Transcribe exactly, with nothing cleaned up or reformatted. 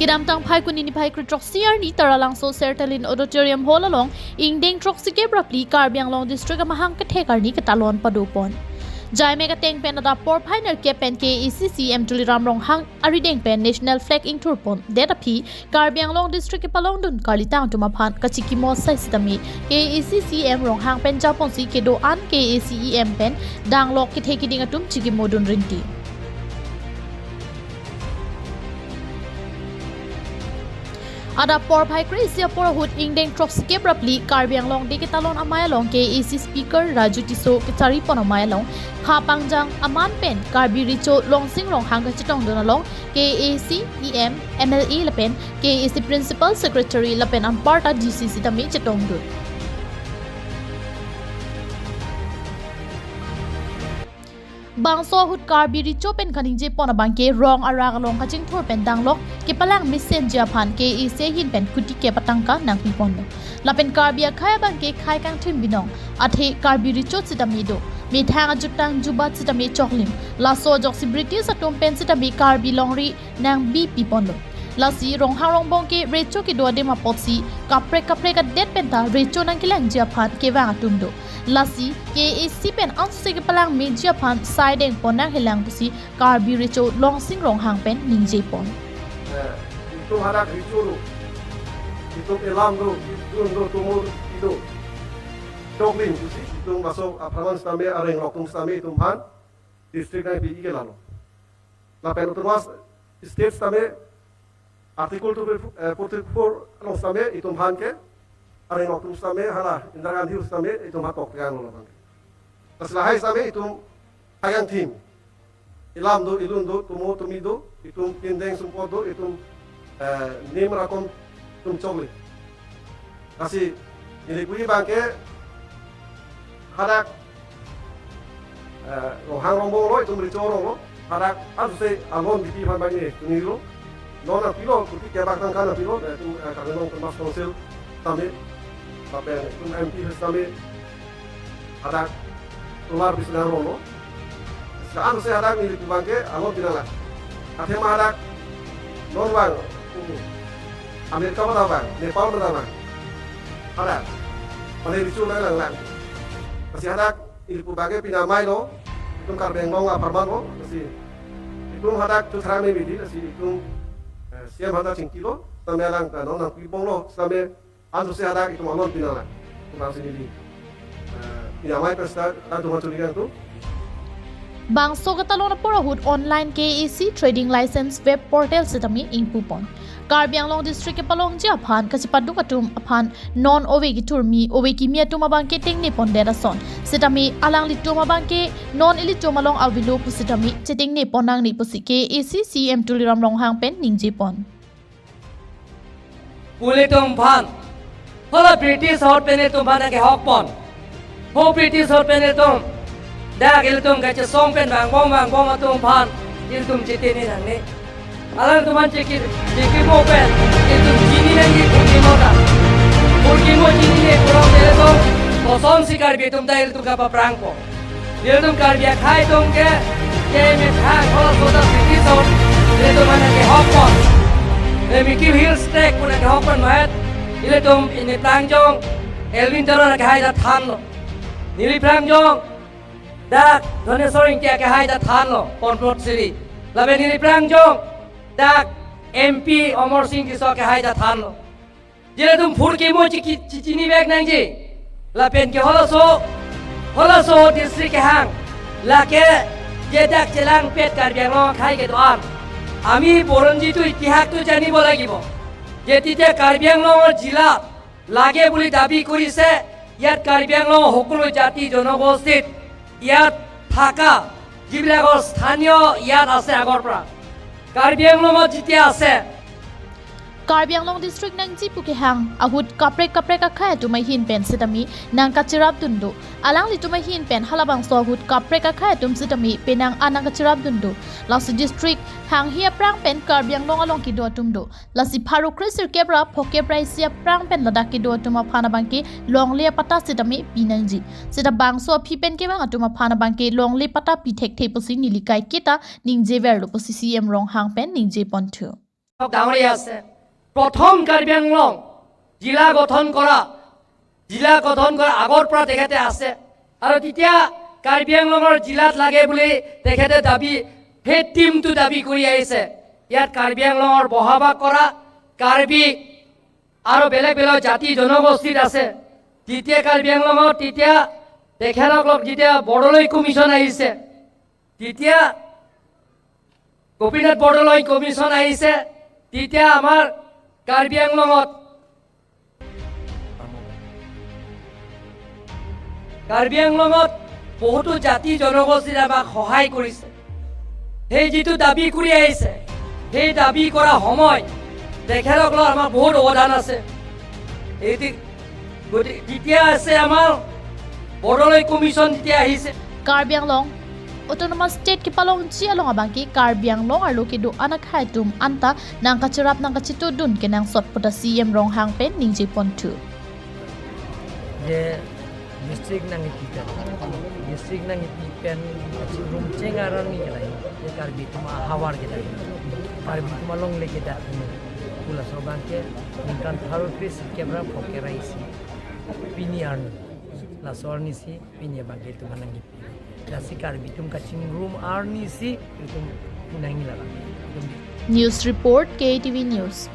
Kedamtang Phaikuni niphai kre throksi arni Taralangso Sertalin Auditorium Hall along ingdeng throksi kep ra phli Karbi Anglong District amahang kethek arni ketalon padopon. Jaimek ateng pen adap porphai nerkep pen K A A C C E M Tuliram Ronghang arideng pen National Flag ingthurpondet aphi Karbi Anglong District kepalongdun karlitang atum aphan kachikimo asai sitame K A A C C E M Ronghang pen japonsi kedo-an K A A C E M pen danglok kethe kiding atum chikimodun rinti. Adap porphai kre-isi apor ahut ingdeng throksi kep ra phli Karbi Anglong Day ketalon amei along K A A C Speaker Raju Tisso kecharipon amei along khapangjang aman pen Karbi Recho Longsing Ronghang kachetongdun along K A A C E M, M L A lapen K A A C Principal Secretary lapen anparta D C sitame chetongdun. Bangso ahut Karbi Recho pen kaningjepon abangke rong arak along kachingthur pen danglok kepalang mesenji aphan K A A C ahin pen kuti kep atangka nangpiponlo. Lapen Karbi akhei abangke khei kangthim binong, athe Karbi Recho sitame do, methang ajutang jubat sitame choklim. Laso ajoksi British atum pen sitame Karbi longri nangbi piponlo. Lasi Ronghang Rongbong ke Recho kedo adim apotsi kaprek kaprek adet penta Recho nangkelangji aphan kevang atum do. Lasi K A A C pen ansose kepalang meji aphan sai dengpon nanghelang pusi Karbi Recho Longsing Ronghang pen ningjepon. Eh, itum hadak Recho do, itum elam do, idun do, tumo do, itum choklim pusi itum laso apharman sitame, arenglok atum sitame itum aphan district nangpi-i ke lalo. Lapen autonomous state sitame Article two forty-four along sitame itum aphan ke, arenglok atum sitame, hala Indira Gandhi sitame itum aphan toktekanglo labang ke. Lasi lahai sitame itum khei kangthim, elam do, idun do, tumo tumi do, itum pindeng sumpot do, itum, eh, nim rakom itum choklim. Lasi neli pu-i abangke hadak, eh, Ronghang Rongbong lo, itum Recho rong lo, hadak ansose alon bipi aphan abang neli nilo. Non nangpilo, kuti kebak tangka nangpilo, eh, itum, eh, Karbi Anglong Autonomous Council sitame, lapen itum M P sitame, hadak tolar bisna rong lo. Sekarang saya hadak neli pu abangke alon pinanglang. Athema hadak non vang, Amerika mata vang, Nepal mata vang, hadak mane Recho nanglang lang. Lasi hadak neli pu abangke pini amei lo, itum Karbi Anglong apharman lo, lasi itum hadak chuthrang me midi, lasi itum, eh, C M hadak chingkilo, sitame alang ta non nangpibomlo, sitame ansose hadak itum alon pinanglang. Kurang sini di. Eh, pini amei pesta, ta tuhan sulikan tu. Bangso ketalon apor ahut online K A A C trading license web portal sitame ingpupon. Karbi Anglong District kepalongji aphan kachepaduk atum aphan non ove kethurmi, ove kimi atum abangke tengnepondet ason. Sitame alanglitum abangke non ilitum along avelo pusitame chetengnepon nangne pusi K A A C C E M Tuliram Ronghang pen ningjepon. Pu ilitum aphan, hala British ahut pen ilitum aphan nangkehokpon. Ho British ahut pen ilitum, dak ilitum kachesong pen vangbom vangbom atum aphan ilitum chetene nangne. Alangtum aphan cheki, chekimo pen ilitum chini nangji, phurkimo ta. Phurkimo chinine pulotangte ilitum kosonsi Karbi atum ta ilitum kapaprangpo. Ilitum Karbi akhei atum ke, ke methang halaso ta British ahut ilitum aphan nangkehokpon. Neli Mikir Hills Tract pu nangkehokpon mahet, ilitum neli prangjong Elwin Teron akehai ta thanlo. Neli prangjong dak Dhaneswar Engti akehai ta thanlo, Ponpot Siri. Lapen neli prangjong dak M P Amarsing Tisso akehai ta thanlo. Jile ilitum phurkimo chiki-, chi-, chinivek nangji. Lapen ke halaso, halaso district kehang, lake je dak chelangpet Karbi Anglong akhei kedo-an, আমি বুৰঞ্জীটো, ইতিহাসটো জানিব লাগিব। যে তেতিয়া কাৰ্বি আংলঙৰ জিলা লাগে বুলি দাবী কৰিছে, ইয়াত কাৰ্বি আংলঙৰ সকলো জাতি জনগোষ্ঠীত ইয়াত থকা যিবিলাকৰ স্থানীয় ইয়াত আছে আগৰ পৰা, কাৰ্বি আংলঙত যেতিয়া আছে, Karbi Anglong District nangji pu kehang ahut kaprek kaprek akhei atum ahin pen sitame nangkacherapdun do. Alanglitum ahin pen halabangso ahut kaprek akhei atum sitame penang an nangkacherapdun do. Lasi district hanghi aphrang pen Karbi Anglong along kedo atum do. Lasi pharo kre sirkep ra phokep ra isi aphrang pen ladak kedo atum aphan abangke longle apatta sitame pinangji. Seta bangso aphi pen kevang atum aphan abangke longle patta pithekthe pusi neli kaiketa ningjeverlo pusi C E M Ronghang pen ningjeponthu. ডাঙৰীয়া আছে। প্ৰথম কাৰ্বি আংলং জিলা গঠন কৰা, জিলা গঠন কৰা আগৰ পৰা তেখেতে আছে। আৰু তেতিয়া কাৰ্বি আংলঙৰ জিলাত লাগে বুলি তেখেতে দাবী, সেই টিমটো দাবী কৰি আহিছে। ইয়াত কাৰ্বি আংলঙৰ বসবাস কৰা কাৰ্বি আৰু বেলেগ বেলেগ জাতি জনগোষ্ঠীত আছে। তেতিয়া কাৰ্বি আংলঙত তেতিয়া তেখেতসকলক যেতিয়া বৰদলৈ কমিশ্যন আহিছে, তেতিয়া গোপীনাথ বৰদলৈ কমিশ্যন আহিছে, তেতিয়া আমাৰ কাৰ্বি আংলঙত, কাৰ্বি আংলঙত বহুতো জাতি জনগোষ্ঠীয়ে আমাক সহায় কৰিছে। সেই যিটো দাবী কৰি আহিছে, সেই দাবী কৰা সময় তেখেতসকলৰ আমাৰ বহুত অৱদান আছে। এটি গতি-, যেতিয়া আছে আমাৰ বৰদলৈ কমিশ্যন যেতিয়া আহিছে, Karbi Anglong Autonomous State kepalongji along abangke Karbi Anglong arlo kedo-an akhei atum anta nangkacherap nangkachetudun kenangsot puta C E M Ronghang pen ningje ponthu. Je district nangkipi pen, district nangkipi pen kachingrum cheng arni ke lahei, je Karbi atum ahavar ke lahei, Karbi atum alongle ke lahei. Pu laso abangke ningkan tharo kre-sirkep ra phokep ra isi pini arni, laso arni si pini abangke itum nangkipi. Lasi Karbi atum kachingrum arni si itum nangji labang. Itum News Report, K T V News.